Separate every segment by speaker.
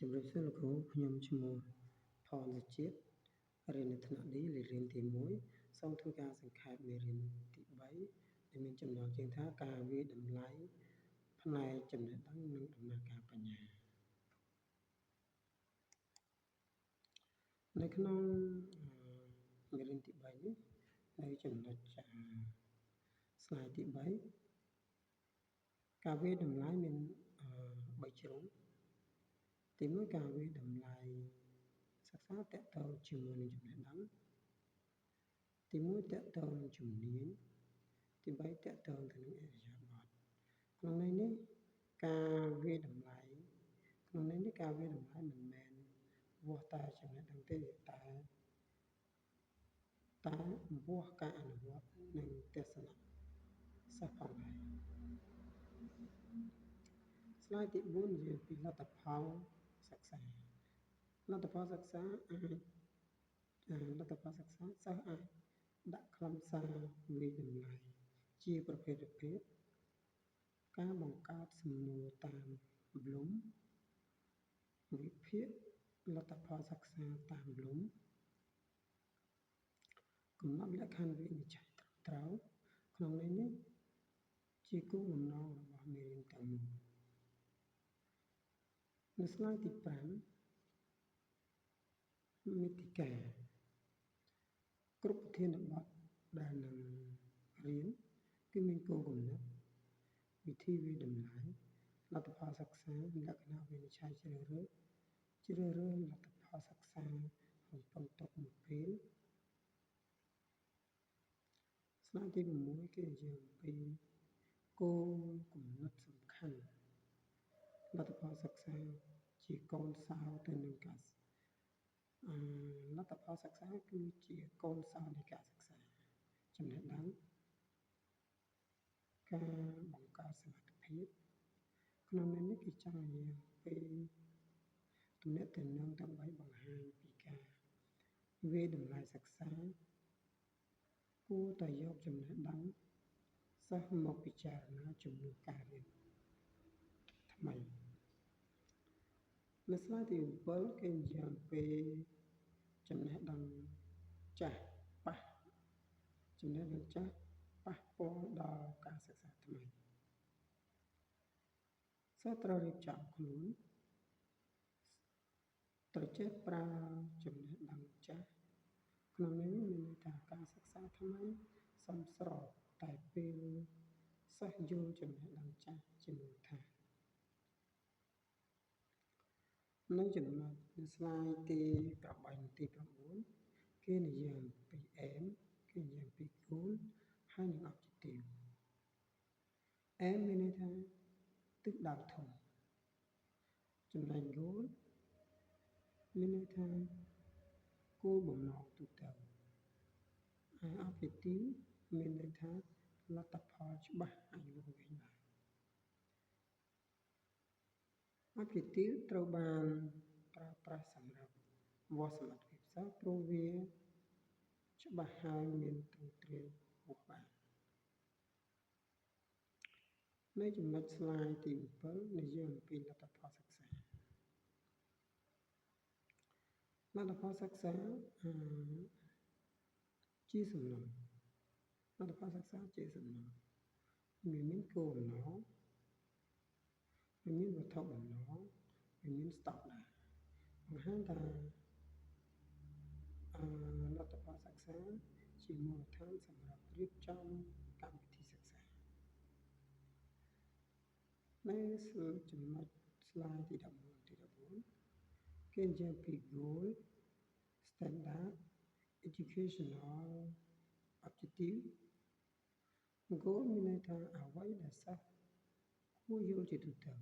Speaker 1: ជម្រាបសួរលោកគ្រូខ្ញុំឈ្មោះផនសុជាតិរៀននៅថ្នាក់ D លេខរៀងទី1សូមធ្វើការសង្ខេបមេរៀនទី3ដែលមានចំណងជើងថាការវាយតម្លៃផ្នែកចំណេះដឹងនិងដំណើរការបញ្ញានៅក្នុងមេរៀនទី3នេះនៅចំណុច slide ទី3ការវាយតម្លៃមាន3ជ្រុងទី1ការវាយតម្លៃសិក្សាទាក់ទងជាមួយនឹងចំណេះដឹងទី1ទាក់ទងនឹងជំនាញទី3ទាក់ទងទៅនឹងឥរិយាបថក្នុងន័យនេះការវាយតម្លៃក្នុងន័យនេះការវាយតម្លៃមិនមែនវាស់តែចំណេះដឹងទេតែវាស់ការអនុវត្តនិងទស្សនៈសិស្សផងដែរ slide ទី4និយាយពីលទ្ធផលសិក្សាលទ្ធផលសិក្សាអាចលទ្ធផលសិក្សាសិស្សអាចដាក់ខ្លឹមសារវាយតម្លៃជាប្រភេទៗការបង្កើតសំណួរតាម Bloom វិភាគលទ្ធផលសិក្សាតាម Bloom កំណត់លក្ខខណ្ឌវិនិច្ឆ័យត្រឹមត្រូវក្នុងន័យនេះជាគោលបំណងរបស់មេរៀនទាំងមូលនៅ slide ទី5មាតិកាគ្រប់ប្រធានបទដែលនឹងរៀនគឺមានគោលគំនិតវិធីវាយតម្លៃលទ្ធផលសិក្សាលក្ខណៈវិនិច្ឆ័យជ្រើសរើសលទ្ធផលសិក្សារំពឹងទុកមួយពេល slide ទី6គេនិយាយអំពីគោលគំនិតសំខាន់លទ្ធផលសិក្សាជាកូនសោទៅនឹងការលទ្ធផលសិក្សាគឺជាកូនសោនៃការសិក្សាចំណេះដឹងការបង្កើតសមត្ថភាពក្នុងន័យនេះគេចង់និយាយអំពីទំនាក់ទំនងដើម្បីបង្ហាញពីការវាយតម្លៃសិក្សាគួរតែយកចំណេះដឹងសិស្សមកពិចារណាជំនួសការរៀនថ្មីនៅ slide ទី7គេនិយាយអំពីចំណេះដឹងចាស់ប៉ះចំណេះដឹងចាស់ប៉ះពាល់ដល់ការសិក្សាថ្មីសិស្សត្រូវរៀបចំខ្លួនត្រូវចេះប្រើចំណេះដឹងចាស់ក្នុងនេះមានន័យថាការសិក្សាថ្មីសមស្របតែពេលសិស្សយល់ចំណេះដឹងចាស់ជាមូលដ្ឋាននៅចំណុចនៅ slide ទី8និងទី9គេនិយាយអំពី aim គេនិយាយអំពី goal ហើយនិង objective aim មានន័យថាទិសដៅធំចំណែក goal មានន័យថាគោលបំណងទូទៅឯ objective មានន័យថាលទ្ធផលច្បាស់អាចវាស់វែងបាន objective ត្រូវបានប្រើប្រាស់សម្រាប់វាស់សមត្ថភាពសិស្សព្រោះវាច្បាស់ហើយមានទ្រង់ទ្រាយវាស់បាននៅចំណុច slide ទី7និយាយអំពីលទ្ធផលសិក្សាលទ្ធផលសិក្សាជាសំណុំលទ្ធផលសិក្សាជាសំណុំវាមានគោលបំណងវាមានវត្ថុបំណងវាមានស្តង់ដារបង្ហាញថាលទ្ធផលសិក្សាជាមូលដ្ឋានសម្រាប់រៀបចំកម្មវិធីសិក្សានៅចំណុច slide ទី11ទី14គេនិយាយពី goal standard educational objective goal មានន័យថាអ្វីដែលសិស្សគួរយល់ជាទូទៅ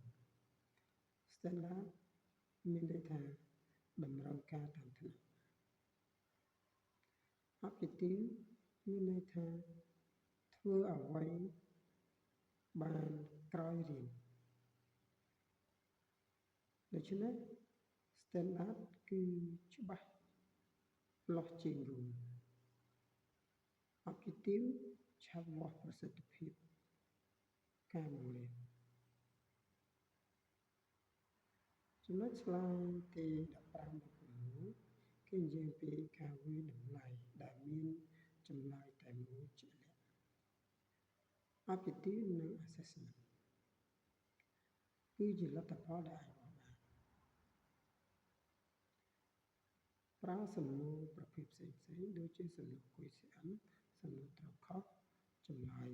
Speaker 1: standard មានន័យថាតម្រូវការតាមថ្នាក់ objective មានន័យថាធ្វើអ្វីបានក្រោយរៀនដូច្នេះ standard គឺច្បាស់លាស់ជាង goal objective ឆាប់វាស់ប្រសិទ្ធភាពការបង្រៀន ចំណុច slide ទី15 16គេនិយាយពីការវាយតម្លៃដែលមានចម្លើយតែមួយជាក់លាក់ Objective និង Assessment គឺជាលទ្ធផលដែលអាចវាស់បានប្រើសំណួរប្រភេទផ្សេងៗដូចជាសំណួរ QCM សំណួរត្រូវខុសចម្លើយ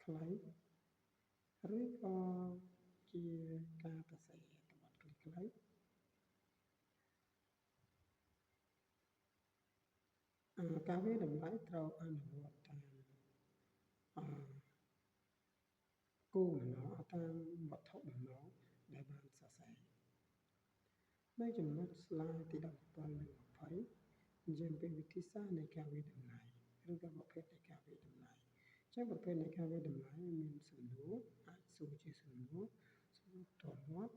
Speaker 1: ខ្លីឬក៏ជាការសរសេរអត្ថបទខ្លីៗការវាយតម្លៃត្រូវអនុវត្តតាមគោលបំណងតាមវត្ថុបំណងដែលបានសរសេរនៅចំណុច slide ទី17និង20និយាយពីវិធីសាស្ត្រនៃការវាយតម្លៃឬក៏ប្រភេទនៃការវាយតម្លៃចឹងប្រភេទនៃការវាយតម្លៃមានសំណួរអាចសួរជាសំណួរសំណួរផ្ទាល់មាត់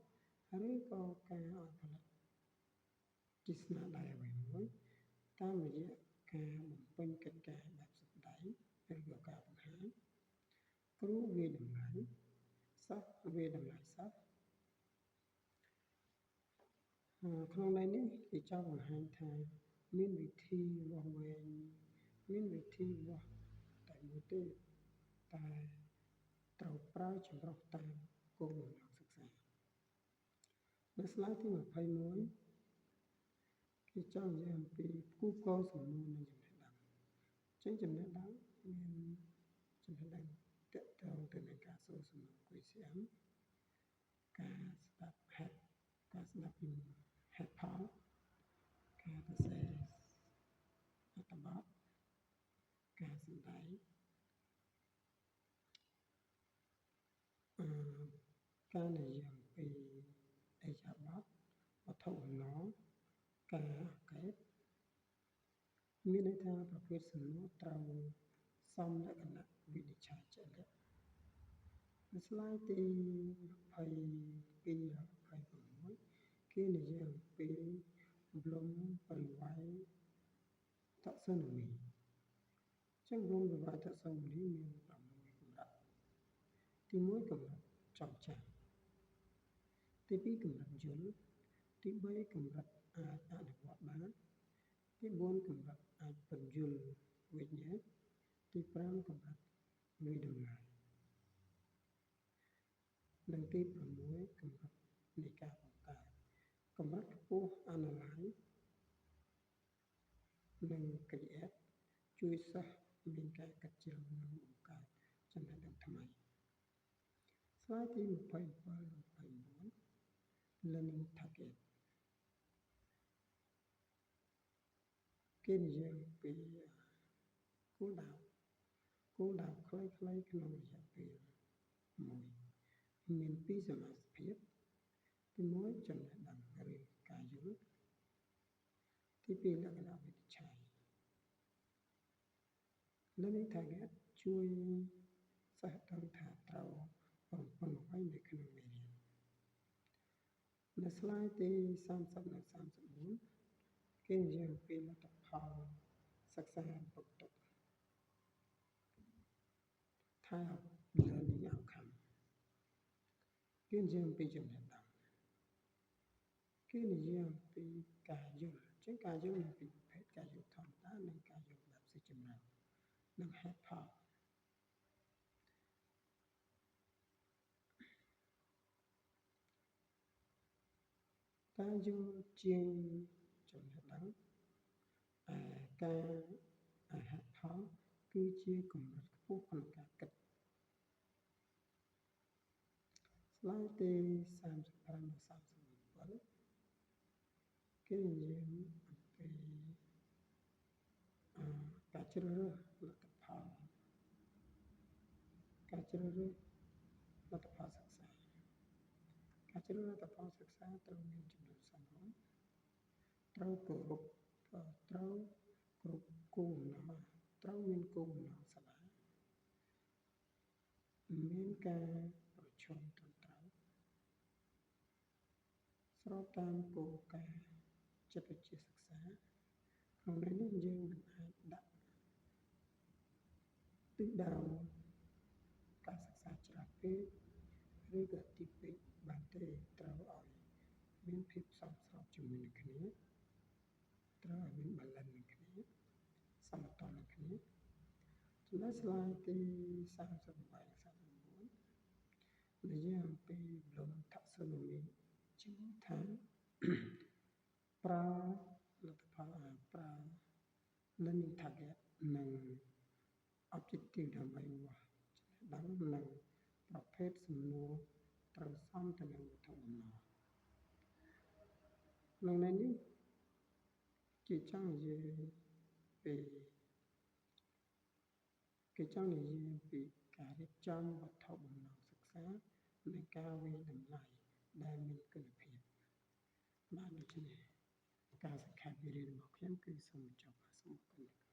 Speaker 1: ឬក៏ការឲ្យផលិតជាស្នាដៃអ្វីមួយតាមរយៈការបំពេញកិច្ចការបែបសម្ដែងឬក៏ការបង្ហាញគ្រូវាយតម្លៃសិស្សវាយតម្លៃសិស្សក្នុងន័យនេះគេចង់បង្ហាញថាមានវិធីវាស់វែងមានវិធីវាស់តែមួយទេតែត្រូវប្រើចម្រុះតាមគោលបំណងសិក្សានៅ slide ទី21គេចង់និយាយអំពីគូកងសំណួរនិងចំណេះដឹងចឹងចំណេះដឹងមានចំណេះដឹងទាក់ទងទៅនឹងការសួរសំណួរ QCM ការស្ដាប់ហេតុការស្ដាប់ពីហេតុផលការសរសេរអត្ថបទការសម្ដែងការនិយាយអំពីឥរិយាបថវត្ថុបំណងការអង្កេតមានន័យថាប្រភេទសំណួរត្រូវសមលក្ខណៈវិនិច្ឆ័យជាក់លាក់នៅ slide ទី22ដល់26គេនិយាយអំពី Bloom Private Taxonomy ចឹង Bloom Private Taxonomy មាន6កម្រិតទី1កម្រិតចងចាំទី2កម្រិតយល់ទី3កម្រិតអាចអនុវត្តបានទី4កម្រិតអាចពន្យល់វិញ្ញាណទី5កម្រិតវាយតម្លៃនិងទី6កម្រិតនៃការបង្កើតកម្រិតខ្ពស់ Analyze និង Create ជួយសិស្សមានការគិតជ្រៅនិងបង្កើតចំណេះដឹងថ្មី slide ទី27និង29 Learning Target គេនិយាយអំពីគោលដៅគោលដៅខ្លីៗក្នុងរយៈពេលមួយមានពីរសមាសភាពទី1ចំណេះដឹងឬការយល់ទី2លក្ខណៈវិនិច្ឆ័យ Learning Target ជួយសិស្សដឹងថាត្រូវរំពឹងអ្វីនៅក្នុងមេរៀននៅ slide ទី30និង34គេនិយាយអំពីលទ្ធផលសិក្សារំពឹងទុក Type of Learning Outcome គេនិយាយអំពីចំណេះដឹងគេនិយាយអំពីការយល់ចឹងការយល់មានពីរប្រភេទការយល់ធម្មតានិងការយល់បែបស៊ីជម្រៅនិងហេតុផលការយល់ជាងចំណេះដឹងការហេតុផលគឺជាកម្រិតខ្ពស់ក្នុងការគិត slide ទី35ដល់37គេនិយាយអំពីការជ្រើសរើសលទ្ធផលការជ្រើសរើសលទ្ធផលសិក្សាការជ្រើសរើសលទ្ធផលសិក្សាត្រូវមានចំនួនសមរម្យត្រូវគោរពត្រូវគ្រប់គោលបំណងត្រូវមានគោលបំណងសាលាមានការប្រឈមត្រឹមត្រូវស្របតាមគោលការណ៍ចិត្តវិទ្យាសិក្សាក្នុងន័យនេះយើងមិនអាចដាក់ទិសដៅការសិក្សាច្រើនពេកឬក៏តិចពេកបានទេត្រូវឲ្យមាន មានភាពសមស្របជាមួយនឹងគ្នាត្រូវឲ្យមាន balance នឹងគ្នាសមតុល្យនឹងគ្នាចំណែក slide ទី38 39និយាយអំពី Bloom taxonomy ជាមួយថាប្រើលទ្ធផលប្រើ learning target និង objective ដើម្បីវាស់ចំណេះដឹងនិងប្រភេទសំណួរត្រូវសមទៅនឹងវត្ថុបំណងក្នុងន័យនេះគេចង់និយាយពីគេចង់និយាយពីការរៀបចំវត្ថុបំណងសិក្សានិងការវាយតម្លៃដែលមានគុណភាពបាទដូច្នេះការសង្ខេបមេរៀនរបស់ខ្ញុំគឺសូមបញ្ចប់សូមអរគុណ។